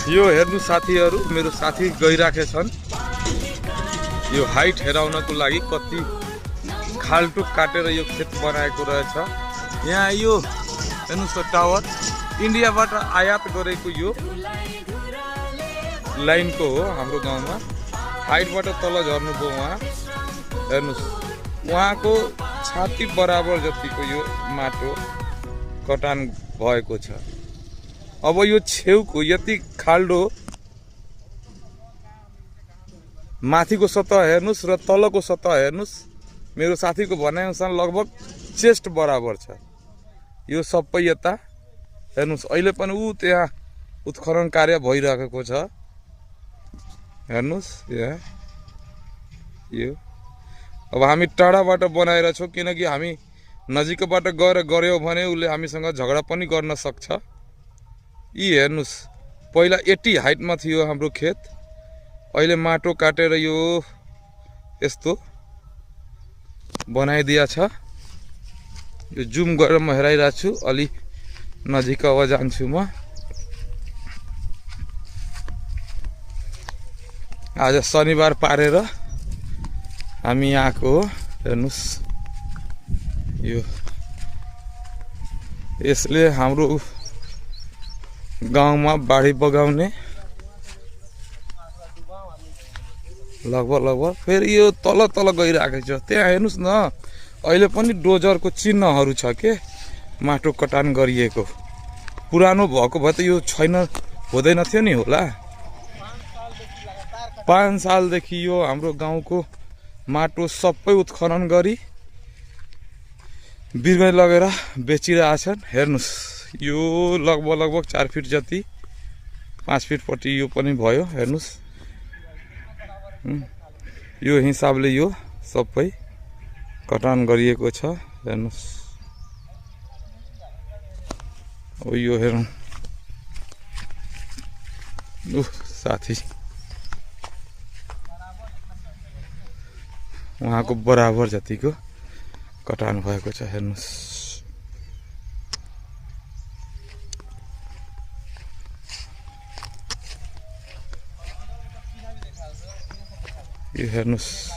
यो हेर्नु साथीहरु, मेरो साथी गइराखेछन् यो हाइट हेराउनको लागि कति खाल्टो काटेर यो खेत बनाएको रहेछ। यहाँ यो हेर्नुस् त टावर इन्डियाबाट आयात गरेको यो लाइनको हो हाम्रो गाउँमा। हाइटबाट तल झर्नुभयो उहाँ हेर्नुस्, उहाँको छाती बराबर जतिको यो माटो कटान भएको छ। अब यो छेउको यति खाल्डो माथिको सतह हेर्नुस् र तलको सतह हेर्नुस्, मेरो साथीको भनाइअनुसार लगभग चेस्ट बराबर छ। यो सबै यता हेर्नुस्, अहिले पनि ऊ त्यहाँ उत्खनन कार्य भइरहेको छ हेर्नुस् यहाँ यो। अब हामी टाढाबाट बनाएर छौँ किनकि हामी नजिकबाट गएर गऱ्यौँ भने उसले हामीसँग झगडा पनि गर्न सक्छ। यी हेर्नुस्, पहिला 80 हाइटमा थियो हाम्रो खेत, अहिले माटो काटेर यो यस्तो बनाइदिया छ। यो जुम गरेर म हेराइरहेको छु, अलि नजिक अब जान्छु म। आज शनिबार पारेर हामी आएको हो हेर्नुस्। यो यसले हाम्रो गाउँमा बाढी बगाउने लगभग फेरि यो तल तल गइरहेको छ। त्यहाँ हेर्नुस् न, अहिले पनि डोजरको चिन्हहरू छ के माटो कटान गरिएको। पुरानो भएको भए त यो छैन हुँदैन थियो नि होला। 5 सालदेखि यो हाम्रो गाउँको माटो सबै उत्खनन गरी बिरमै लगेर बेचिरहेछन्। हेर्नुस्, यो लगभग 4 फिट जति, 5 फिट पट्टि यो पनि भयो हेर्नुस्। यो हिसाबले यो सबै कटान गरिएको छ हेर्नुस्। ओ यो हेर्नु साथी उहाँको बराबर जतिको कटान भएको छ हेर्नुस्। यो हेर्नुस्